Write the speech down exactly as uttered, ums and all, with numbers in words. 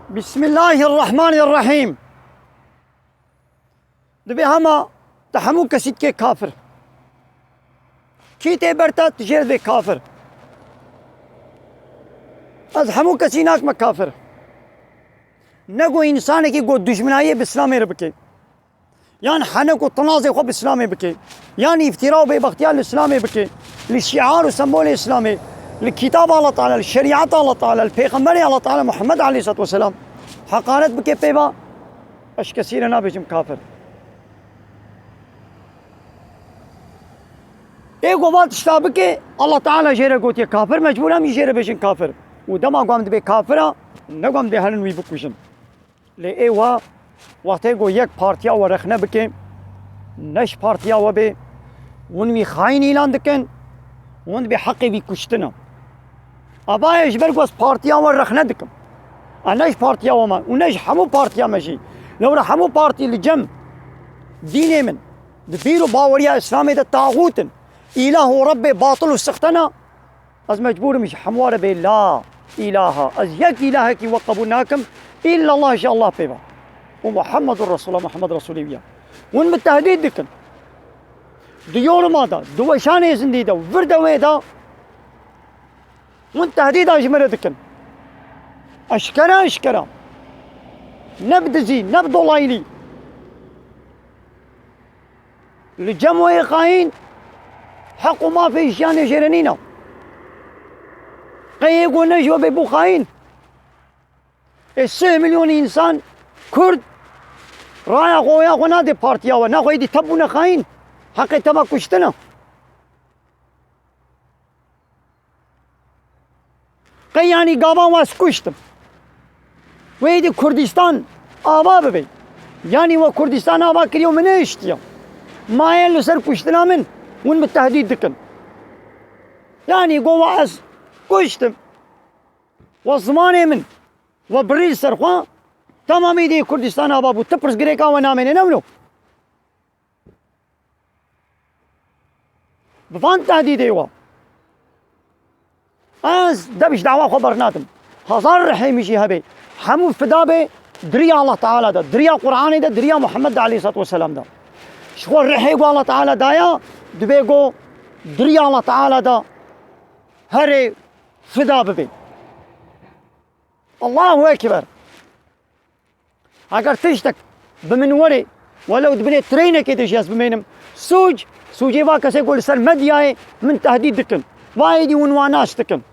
Bismillahirrahmanirrahîm. Dibê hema te hemû kesî dikê kafir. Kî tê ber te, tu jê re dibê kafir. Ez hemû kesî nakime kafir. Ne ku însanekî ku dijminayiyê bi Îslamê re bike. Yan henek û tinazê xwe bi Îslamê bike, yan îftira û bêbextiya li Îslamê bike, li şiar û sembolê Îslamê, li kitaba Allah Teala, li şerîeta Allah Teala, li pêxemberê Allah Teala Muhammed aleyhisselatu vesselam heqaret bike pê va, ez ji kesî re nabêjim kafir. Ê ku va tişta bike, Allah Teala jê re gotiye kafir, mecbûr em jî jê re bêjin kafir. Û dema ku em dibê kafira, ne ku em dê herin wî bikujin. Lê ê wa wextê ku yek partiya we rexne bike, ne ji partiya we bê, hûn wî xayîn îlan dikin, hûn dibê heqê wî kuştin e. Ava ez ji ber ku ez partiya we rexne dikim. Ez ne ji partiya we me û ne ji hemû partiya me jî. Lewra hemû partî li cem dînê min, di bîr û baweriya Îslamê de taxût in. Îlah û Rebbê batil û sixtena. Ez mecbûr im ji hemû re bê la îlaha. Ez yek îlahekî we qebûl nakim. Îllallah ji Allah pê ve. Û Muhammedur Resulullah, Muhammed Resulê wî ye. Hûn min tehdîd dikin. Di yoruma de, di weşanê zindî de, vir de wê de hûn tehdîda ji min re dikin. Eşkere eşkere. Ne bi dizî, ne bi dolaylî. Li cem wê xayîn heq û mafê jiyanê jê re nîne. Qey yê ku ne ji we bê bû xayîn. Ê sê milyon însan Kurd raya xwe, oya xwe nade partiya we, naxwe êdî te bûne xayîn. Heqê te me kuştin e. Qey yanî gavan we ez kuştim. Wê êdî Kurdistan ava bibe. Yanî we Kurdistan ava kiriye û min nehiştiye. Maye li ser kuştina min, hûn min tehdîd dikin. Yanî go we ez kuştim. We zimanê min, we birî li ser xwe, tamam êdî Kurdistan ava bû. Ti pirsgirêka we namêne, ne wilo? Bi van tehdîdê we ez dev ji dawa xwe bernadim. Hezar rihê min jî hebe. Hemû fida be di riya Allah Teala de, di riya Qur'anê de, di riya Muhammed de aleyhissalatu vesselam de. Ji xwe rihê ku Allah Teala daya, dibê ku di riya Allah Teala de herê fida bibe. Allahu Ekber. Eger tiştek bi min were, welew di binê treynekê de jî ez bimênim, sûc, sûcê va kesê ku li ser medyayê min tehdîd dikin. Va êdî hûn wan nas dikin.